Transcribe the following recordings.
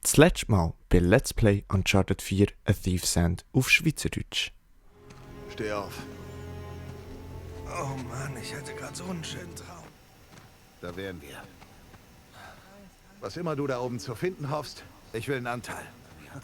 Das letzte Mal bei Let's Play Uncharted 4 A Thief's End auf Schweizerdeutsch. Steh auf. Oh Mann, ich hatte gerade so einen schönen Traum. Da wären wir. Was immer du da oben zu finden hoffst, ich will einen Anteil.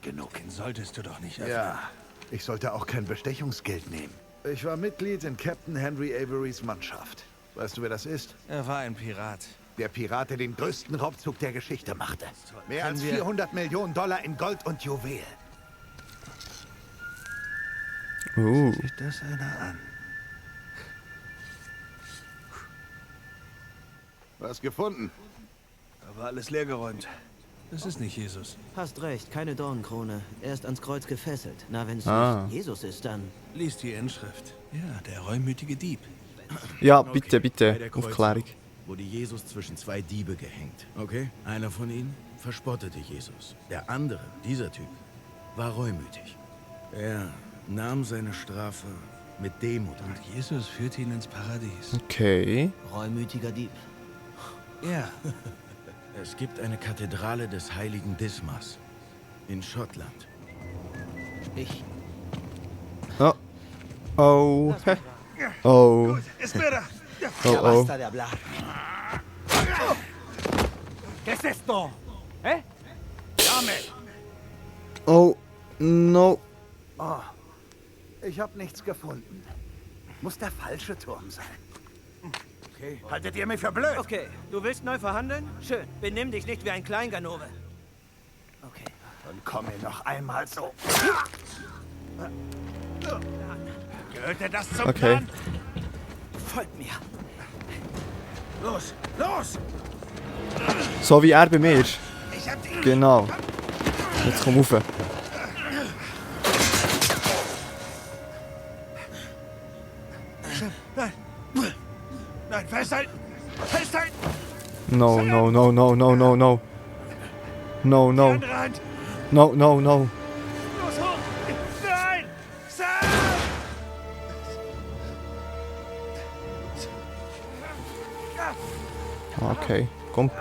Genug solltest du doch nicht öffnen. Ja, ich sollte auch kein Bestechungsgeld nehmen. Ich war Mitglied in Captain Henry Averys Mannschaft. Weißt du, wer das ist? Er war ein Pirat. Der Pirat, der den größten Raubzug der Geschichte machte. Mehr als 400 Millionen Dollar in Gold und Juwel. Sieht das einer an? Was gefunden? Aber alles leergeräumt. Das ist nicht Jesus. Hast recht, keine Dornenkrone. Er ist ans Kreuz gefesselt. Na, wenn es nicht Jesus ist, dann... Lies die Inschrift. Ja, der reumütige Dieb. Ja, bitte, Bei der bitte. Kreuzung Aufklärung. wurde Jesus zwischen zwei Diebe gehängt. Okay? Einer von ihnen verspottete Jesus. Der andere, dieser Typ, war reumütig. Er nahm seine Strafe mit Demut an. Und Jesus führte ihn ins Paradies. Okay. Reumütiger Dieb. Ja, Es gibt eine Kathedrale des heiligen Dismas in Schottland. Ich... Oh. Oh. Oh. espera. Oh, oh. de hablar. ¿Qué es esto? ¿Eh? Oh. No. Oh, ich habe nichts gefunden. Muss der falsche Turm sein. Okay. Haltet ihr mich für blöd? Okay, du willst neu verhandeln? Schön. Benimm dich nicht wie ein Kleinganove. Okay. Dann komm mir noch einmal so. Gehörte das zum Okay. Plan? Folgt mir. Los, los! So wie er bei mir. Ich hab die... Genau. Jetzt komm rauf. Nein! Nein, festhalten! Festhalten! No, no, no, no, no, no, no. No, Die no. andere Hand! No, no, no. Los, hoch! Nein! Sam! Okay, komm.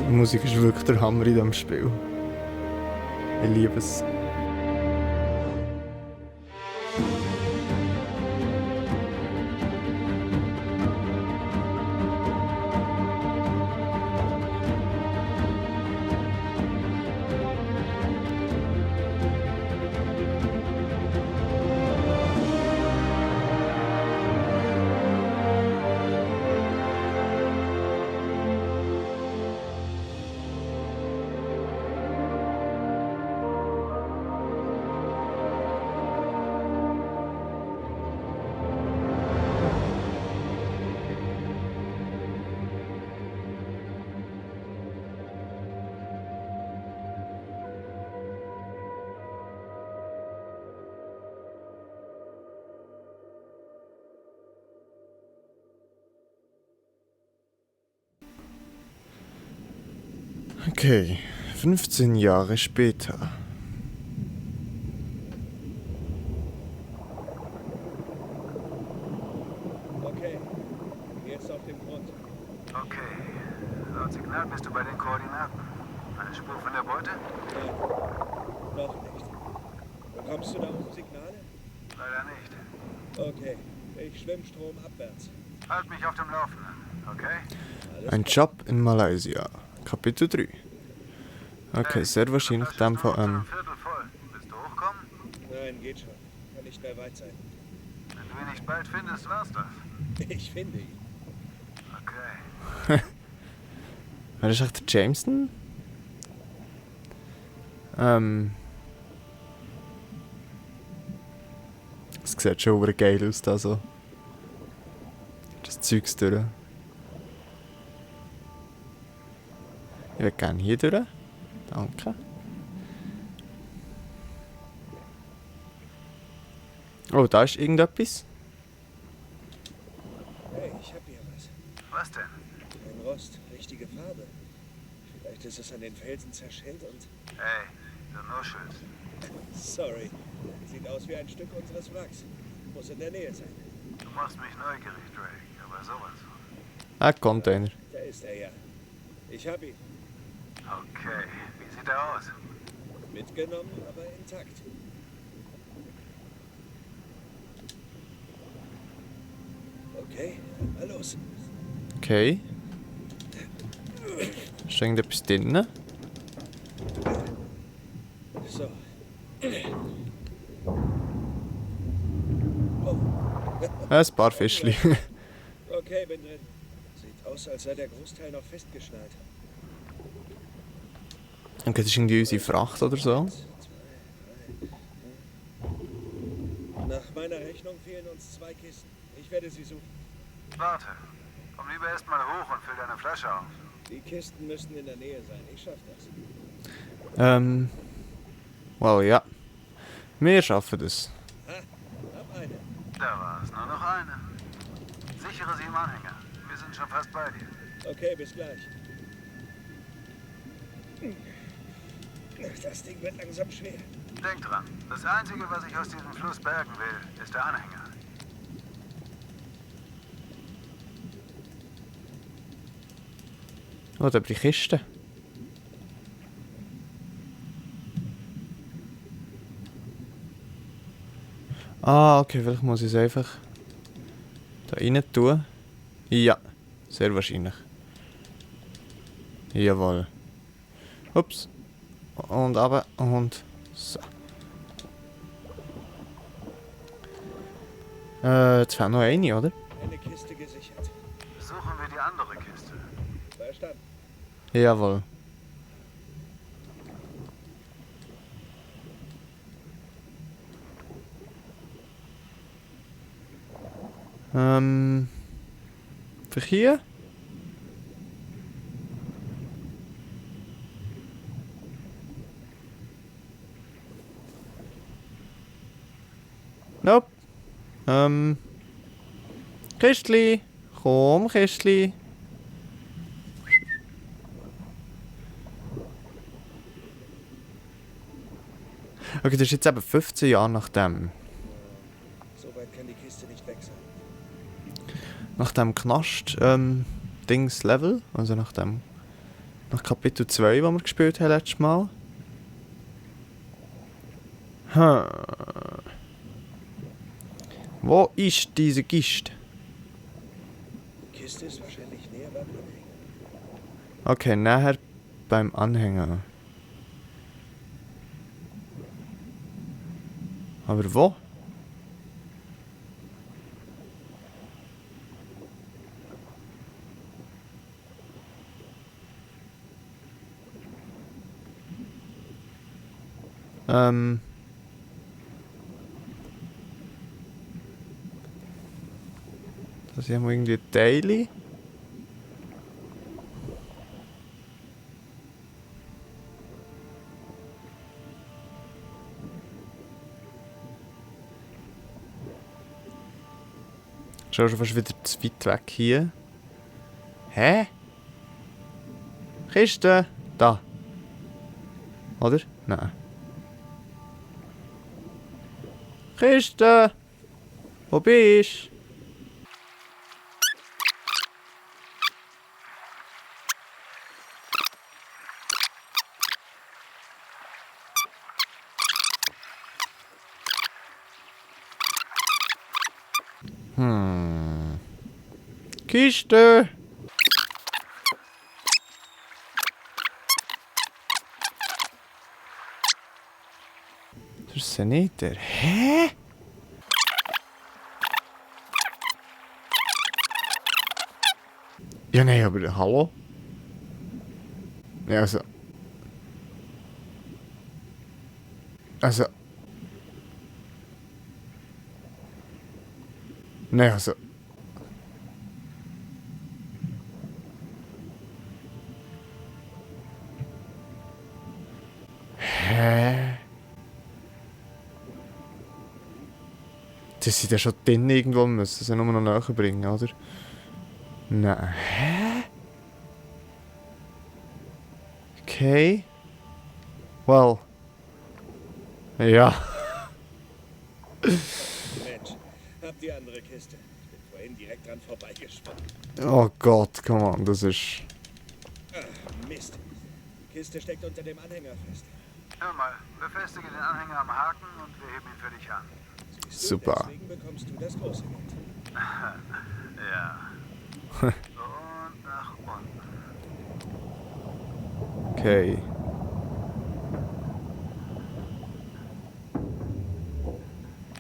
Die Musik ist wirklich der Hammer in diesem Spiel. Ich liebe es. Okay, 15 Jahre später. Okay, jetzt auf dem Grund. Okay. Laut Signal bist du bei den Koordinaten. Eine Spur von der Beute? Nein, noch nicht. Bekommst du da oben Signale? Leider nicht. Okay, ich schwimme stromabwärts. Halt mich auf dem Laufenden, okay? Ein Job in Malaysia. Kapitel 3. Okay, sehr wahrscheinlich in dem Fall, Viertel voll. Willst du hochkommen? Nein, geht schon. Kann nicht mehr weit sein. Wenn du ihn nicht bald findest, war's das. Ich finde ihn. Okay. Wer ist echt der Jameson? Es sieht schon super geil aus, da so. Das Zeugs durch. Ich würde gerne hier durch. Danke. Oh, da ist irgendetwas. Hey, ich hab hier was. Was denn? Ein Rost, richtige Farbe. Vielleicht ist es an den Felsen zerschellt und... Hey, du nuschelst. Sorry. Sieht aus wie ein Stück unseres Wracks. Muss in der Nähe sein. Du machst mich neugierig, Drake, aber sowas. Ein Container. Da ist er ja. Ich hab ihn. Okay, wie sieht er aus? Mitgenommen, aber intakt. Okay, mal los. Okay. Ist da irgendetwas drin? So. Oh, Ein paar Fischli. okay, bin drin. Sieht aus, als sei der Großteil noch festgeschnallt. Okay, das ist irgendwie unsere Fracht oder so. Nach meiner Rechnung fehlen uns 2 Kisten. Ich werde sie suchen. Warte. Komm lieber erstmal hoch und füll deine Flasche auf. Die Kisten müssten in der Nähe sein. Ich schaff das. Well, ja. Wir schaffen das. Hab eine. Da war es nur noch eine. Sichere sie im Anhänger. Wir sind schon fast bei dir. Okay, bis gleich. Das Ding wird langsam schwer. Denk dran, das Einzige, was ich aus diesem Fluss bergen will, ist der Anhänger. Oh, da die Kiste. Ah, okay, vielleicht muss ich es einfach da rein tun. Ja, sehr wahrscheinlich. Jawohl. Ups. Und aber und so. Jetzt fehlt noch eine, oder? Eine Kiste gesichert. Suchen wir die andere Kiste. Verstanden. Jawohl. Vielleicht hier? Nope. Kistli. Komm, Kistli. Okay, das ist jetzt eben 15 Jahre nach dem So weit kann die Kiste nicht weg sein. nach dem Knast Dings Level, also nach Kapitel 2, wo wir gespielt haben letztes Mal. Wo ist diese Kiste? Die Kiste ist wahrscheinlich näher beim Anhänger. Okay, näher beim Anhänger. Aber wo? Das haben wir irgendwie Daily. Schau schon fast wieder zu weit weg hier. Hä? Kiste? Da. Oder? Nein. Kiste! Wo bist du? Kiste! Das ist ja nicht der. Hä? Ja, nein, aber hallo? Ja, also. Also. Nein, also. Hä? Das sind ja schon drin irgendwo, müssen sie nur noch näher bringen, oder? Nein. Hä? Okay. Well. Ja. Mensch, hab die andere Kiste. Ich bin vorhin direkt dran vorbeigeschwommen. Oh Gott, come on, das ist... Ach, Mist. Die Kiste steckt unter dem Anhänger fest. Hör mal, befestige den Anhänger am Haken und wir heben ihn für dich an. Siehst du, Super. Deswegen bekommst du das große Geld. Ja. Und nach unten. Okay.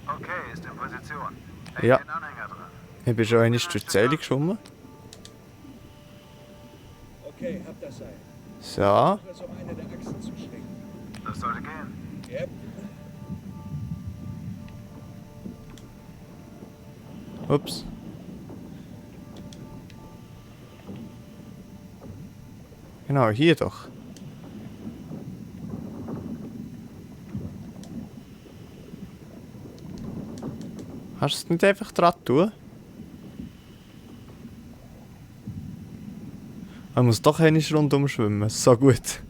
Okay, ist in Position. Häng Ja. den Anhänger dran. Ich bin schon einmal durch die Zeile geschwommen. Okay, hab das Seil. So. Mach es, um eine der Achsen zu schwingen. Das sollte gehen. Yep. Ups. Genau, hier doch. Hast du es nicht einfach dran tun? Er muss doch einmal rundum schwimmen, so gut.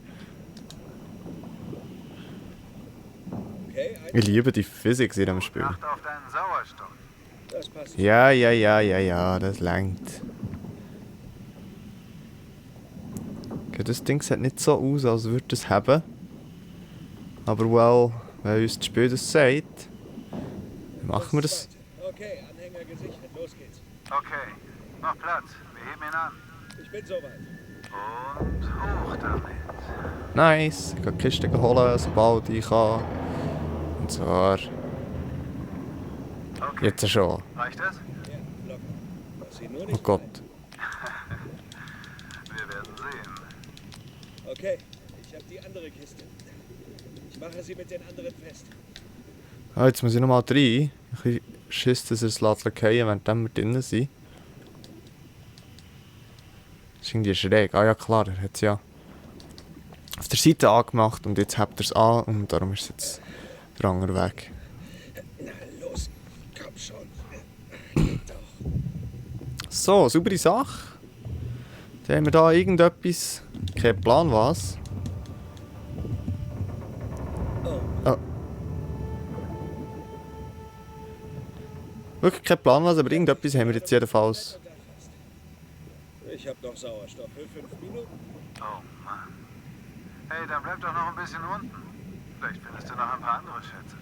Okay, Ich liebe die Physik in diesem Spiel. Achte auf deinen Sauerstoff. das passt. Ja, das langt. Okay, das Ding sieht nicht so aus, als würde es haben. Aber well, wenn uns das Spiel das sagt, dann machen wir das. Okay, Anhänger gesichert. Los geht's. Okay, noch Platz. Wir heben ihn an. Ich bin soweit. Und hoch damit. Nice, ich kann die Kiste holen, sobald ich kann. Und zwar Okay, jetzt schon. reicht das? Ja, locker. Lass ihn nur Oh nicht Gott. fallen. Wir werden sehen. Okay, ich habe die andere Kiste. Ich mache sie mit den anderen fest. Ah, jetzt muss ich nochmal rein. Ich habe Schiss, dass er es fallen lässt, während wir drinnen sind. Das ist irgendwie schräg. Ah ja klar, er hat es ja auf der Seite angemacht und jetzt hebt er es an und darum ist es jetzt der andere Weg. Na los, komm schon. Geht doch. So, saubere Sache. Dann haben wir da irgendetwas. Kein Plan was. Oh. Wirklich kein Plan was, aber irgendetwas haben wir jetzt jedenfalls. Ich habe noch Sauerstoff für 5 Minuten. Oh Mann. Hey, dann bleib doch noch ein bisschen unten. Vielleicht findest du noch ein paar andere Schätze.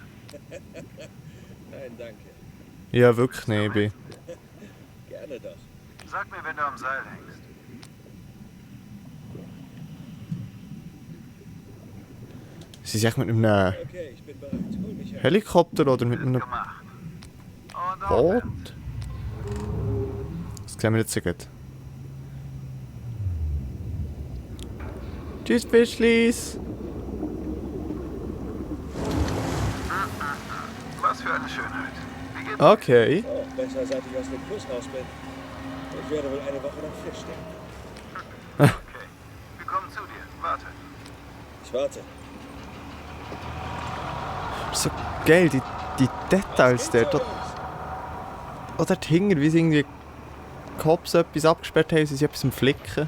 Nein, danke. Ja, wirklich nicht. Ich bin- Gerne doch. Sag mir, wenn du am Seil hängst. Sie sind echt mit einem Okay, ich bin bereit. Hol mich ab. Helikopter oder mit einem Gemacht. Und Boot? aufwärts. Das sehen wir jetzt so gut. Tschüss, Fischlis! Was für eine Schönheit. Wie geht's? Okay. Oh, besser seit ich aus dem Fluss raus bin. Ich werde wohl eine Woche nach Fisch denken. Okay. Wir kommen zu dir. Warte. Ich warte. So geil, die Details Geht dort. so, Jungs. Oder dort hinten, wie sie irgendwie Cops etwas abgesperrt haben, sie sind etwas am Flicken.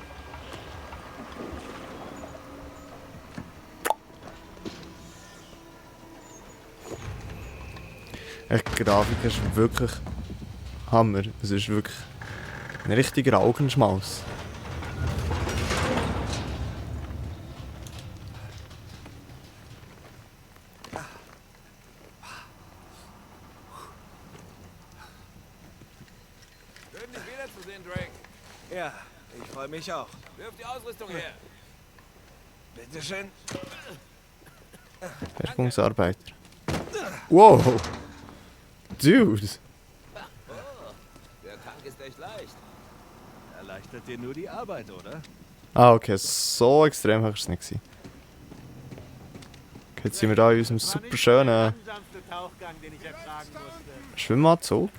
Die Grafik ist wirklich Hammer. Es ist wirklich ein richtiger Augenschmaus. Ja, ich freue mich auch. Wirf die Ausrüstung her. Bitteschön. Bergungsarbeiter. Wow! Dude! Der Tank ist echt leicht. Erleichtert dir nur die Arbeit, oder? Ah, okay, so extrem war es nicht gewesen. Okay, jetzt sind wir da in unserem super schönen Schwimmanzug.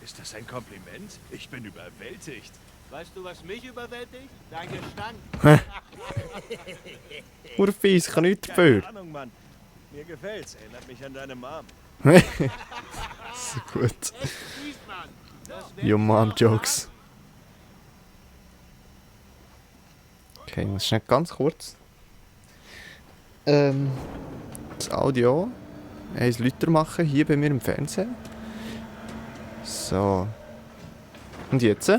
Ist das ein Kompliment? Ich bin überwältigt. Weißt du, was mich überwältigt? Dein Gestank. Urfies, ich kann nichts dafür. Keine Ahnung, Mann. Mir gefällt's. Erinnert mich an deine Mom. So gut. Your Mom Jokes. Okay, ich muss schnell ganz kurz. Das Audio eins lauter machen, hier bei mir im Fernsehen. So. Und jetzt?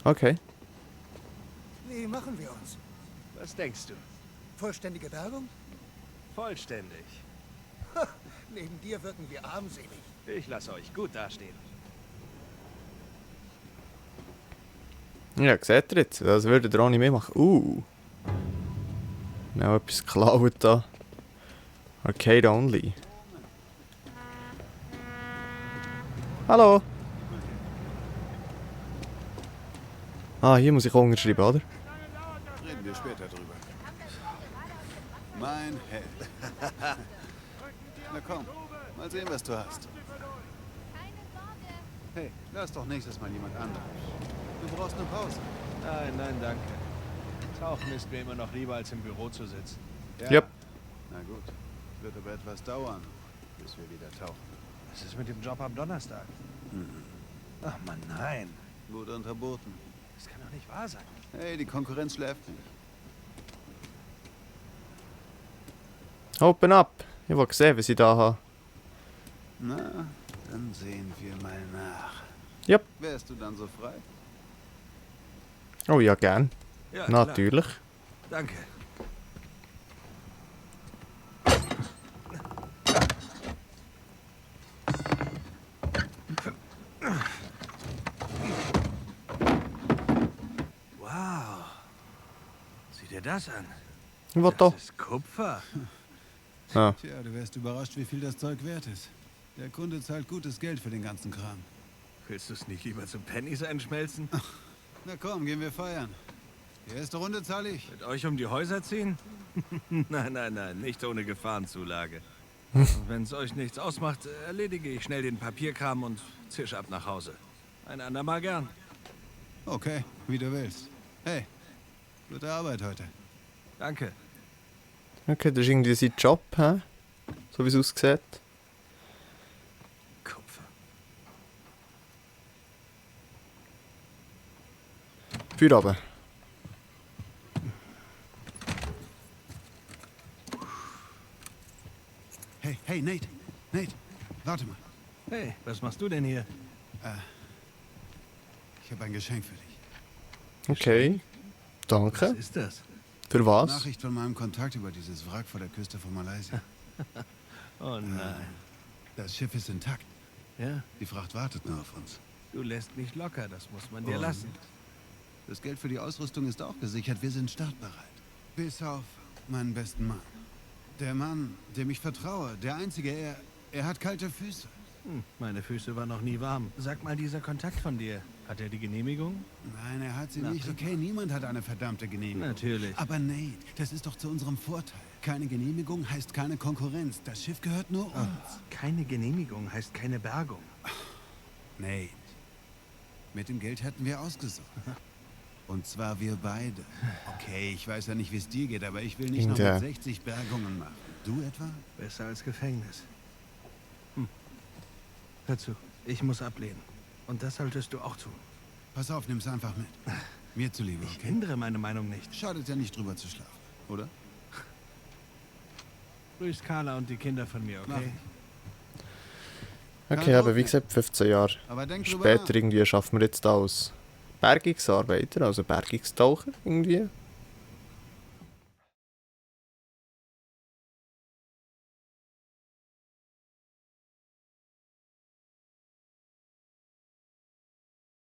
Okay. Wie machen wir uns? Was denkst du? Vollständige Bergung? Vollständig. Neben dir wirken wir armselig. Ich lasse euch gut dastehen. Ja, seht ihr jetzt? Das würde ihr auch nicht mehr machen. Noch etwas geklaut da. Arcade only. Hallo! Ah, hier muss ich auch unterschreiben, oder? Reden wir später drüber. Mein Held. Na komm, mal sehen, was du hast. Hey, lass doch nächstes Mal jemand anderes. Du brauchst eine Pause. Nein, danke. Tauchen ist mir immer noch lieber, als im Büro zu sitzen. Ja. Yep. Na gut, wird aber etwas dauern, bis wir wieder tauchen. Was ist mit dem Job am Donnerstag? Ach Mann, nein. Wurde unterboten. Das kann doch nicht wahr sein. Hey, die Konkurrenz schläft nicht. Open up! Ich will sehen, was ich da habe. Na, dann sehen wir mal nach. Yep. Wärst du dann so frei? Oh ja, gern. Ja, klar. Natürlich. Danke. Wow. Sieh dir das an. Ich will da. Das ist Kupfer. Ja. Tja, du wärst überrascht, wie viel das Zeug wert ist. Der Kunde zahlt gutes Geld für den ganzen Kram. Willst du es nicht lieber zu Pennies einschmelzen? Na komm, gehen wir feiern. Die erste Runde zahle ich. Mit euch um die Häuser ziehen? Nein, nicht ohne Gefahrenzulage. Wenn es euch nichts ausmacht, erledige ich schnell den Papierkram und zisch ab nach Hause. Ein andermal gern. Okay, wie du willst. Hey, gute Arbeit heute. Danke. Okay, das ist irgendwie sein Job, hä? So wie es aussieht. Kupfer. Für runter. Hey, Nate. Nate, warte mal. Hey, was machst du denn hier? Ich habe ein Geschenk für dich. Okay. Was Danke. ist das? Für was? Nachricht von meinem Kontakt über dieses Wrack vor der Küste von Malaysia. Oh nein. Das Schiff ist intakt. Ja, Die Fracht wartet nur auf uns. du lässt nicht locker, das muss man dir Und lassen. das Geld für die Ausrüstung ist auch gesichert. Wir sind startbereit. Bis auf meinen besten Mann. Der Mann, dem ich vertraue. Der Einzige, er hat kalte Füße. Meine Füße waren noch nie warm. Sag mal, dieser Kontakt von dir, hat er die Genehmigung? Nein, er hat sie Na, nicht. Okay, niemand hat eine verdammte Genehmigung. Natürlich. Aber Nate, das ist doch zu unserem Vorteil. Keine Genehmigung heißt keine Konkurrenz. Das Schiff gehört nur uns. Keine Genehmigung heißt keine Bergung. Nate, mit dem Geld hätten wir ausgesorgt. Und zwar wir beide. Okay, ich weiß ja nicht, wie es dir geht, aber ich will nicht noch Ja. mit 60 Bergungen machen. Du etwa? Besser als Gefängnis. Hör zu, ich muss ablehnen. Und das solltest du auch tun. Pass auf, nimm's einfach mit. Mir zuliebe, Ich okay? ändere meine Meinung nicht. Schadet ja nicht drüber zu schlafen, oder? Grüß Carla und die Kinder von mir, Mach okay? Okay, aber wie gesagt, 15 Jahre Aber denk drüber später nach. irgendwie schaffen wir jetzt aus Bergungsarbeiter, also Bergungstaucher irgendwie.